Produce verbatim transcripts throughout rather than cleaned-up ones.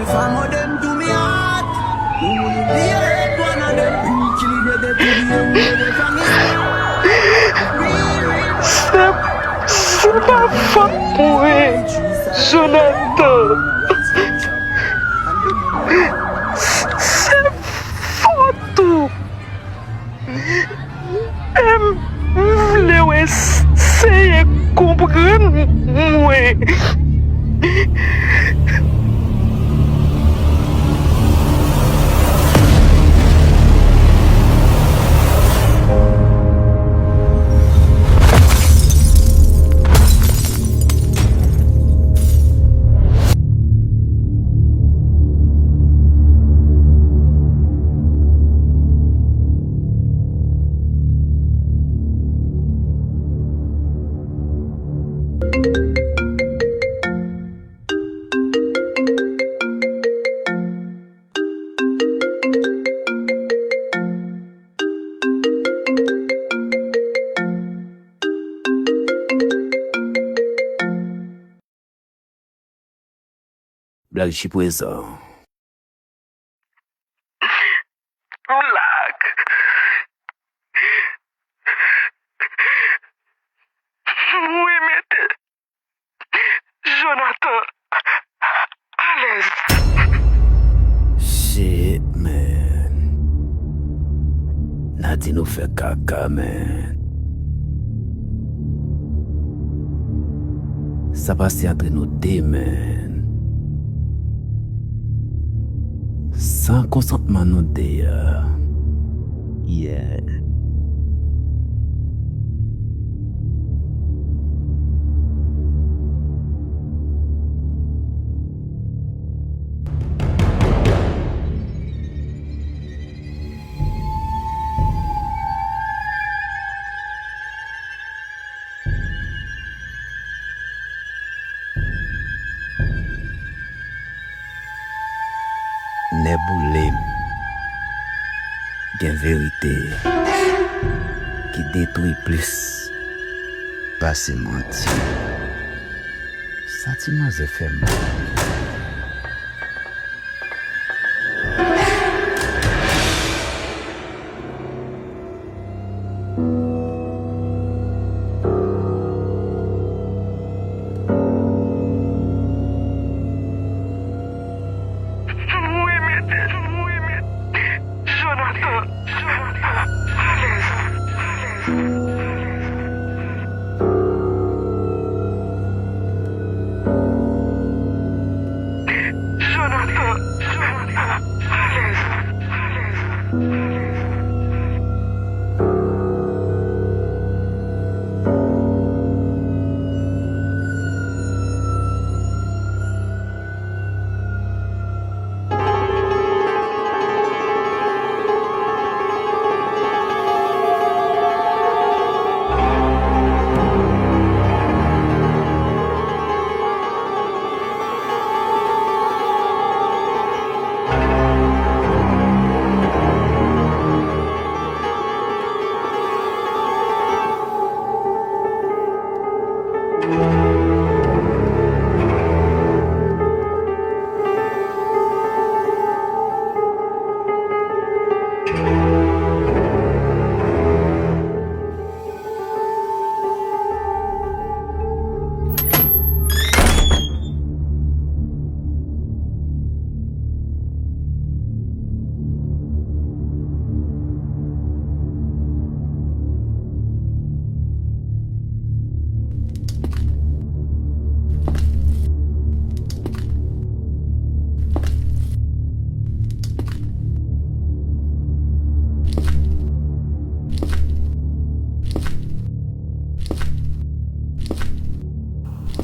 Some of them do me hard. Who will be a one of them? Who kill the baby? Who will be from his. Se, se pa fòt mwen, Jonathan. Se fòt ou. M, m vle w eseye konprann mwen. Black Sheep prezan. Black. Wi, mete. Jonathan alèz. Shit, man. Nadine ou fè kaka, man. Sa pase antre nou de, man. San konsantman nou de a. Yeah. Nèboule m. Gen verite ki detwi plis pase manti. Sa ti manzè fè m mal. Mwen mete, mwen mete Jonathan, Jonathan alèz, alèz, alèz. Jonathan, Jonathan alèz, alèz, alèz.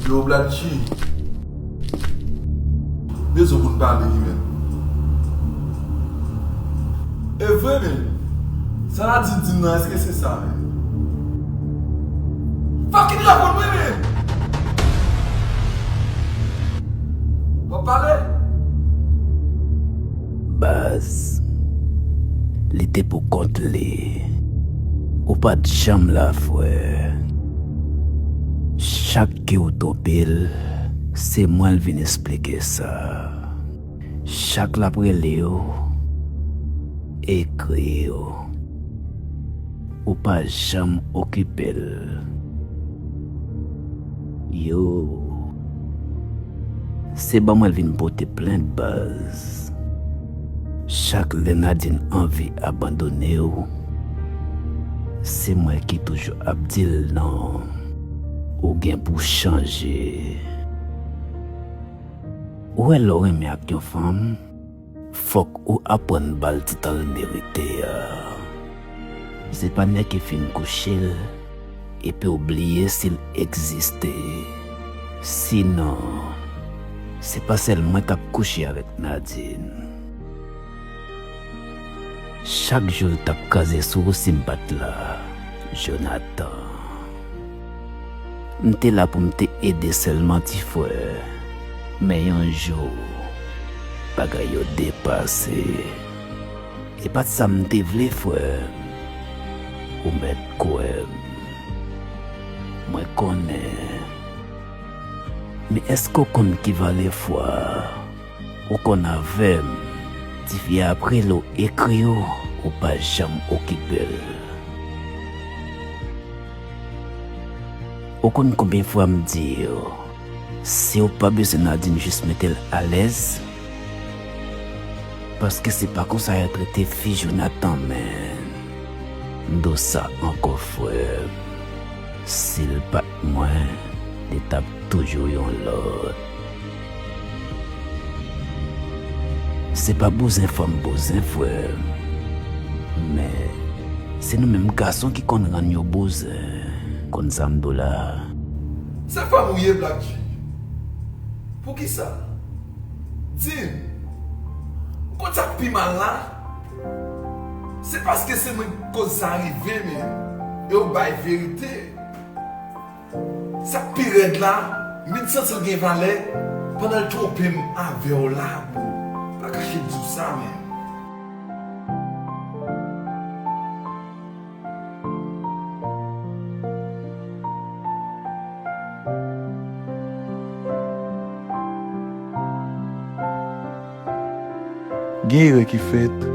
Yo, Black G. Bezwen pou n pale, wi, men. E vre, men. Sa Nadine di m nan, èske se sa, men? Fucking reponn mwen, men! W ap pale? Baz, li te pou kont li. Ou pa t janm la, frè. Chak ke w twonpe l, se mwen l vin esplike sa. Chak l ap rele w, ekri w. Ou pa janm okipe l. Yo. Se ban mwen l vin pote plent, baz. Chak lè Nadine anvi abandone w, se mwen ki toujou ap di l non. Ou gen pou chanje. Ou wè, lè w renmen ak yon fanm, fòk ou aprann ba l ti tan l merite a. Se pa nèg ki fin kouche l epi w bliye si l egziste. Sinon, se pa sèl mwen k ap kouche avèk Nadine. Chak jou l t ap kraze sou ou si m pa t la, Jonathan. M te la pou m te ede sèlman, ti frè. Men yon jou, bagay yo depase. E pa t sa m te vle, frè m. Ou mèt kwè m. Mwen konnen. Men èske w konn ki valè fwa ou konn avè m? Tifi a ap rele w, ekri w, ou pa janm okipe l. Ou konn konbyen fwa m di w, si w pa bezwen Nadine, jis mete l alèz? Paske se pa konsa y ap trete fi, Jonathan, men. M di w sa ankò, frè m. Si l pa t mwen, li t ap toujou yon lòt. Se pa bouzen fanm bouzen, frè m. Men, se nou menm gason ki konn rann yo bouzen. Konn sa m di w la? Se fanm ou ye, Black G. Poukisa? Di m, ou konn sa k pi mal la? Se paske se mwen k koz sa rive, men, e w bay verite. Sa k pi rèd la, m vin santi l gen valè pandan l twonpe m avè w la, bro. Pa kache di w sa, men. Gen erè ki fèt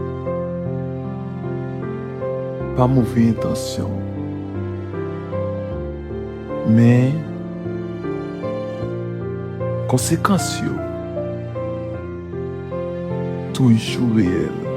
pa move entansyon, men konsekans yo toujou reyèl.